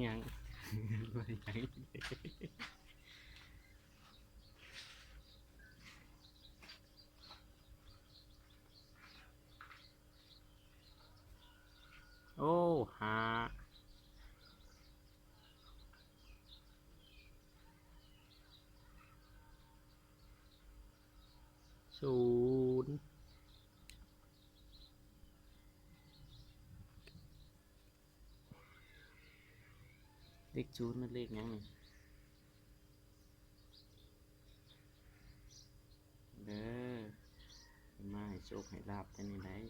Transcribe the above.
ຫຍັງ ບໍ່ໄດ້ຫຍັງ. ໂອ້ ຫ້າ ສູນ. ເລກສູນມັນເລກຫຍັງນີ້? ເດີ ມາໃຫ້ໂຊກໃຫ້ລາບແຕ່ນີ້ໄດ໋.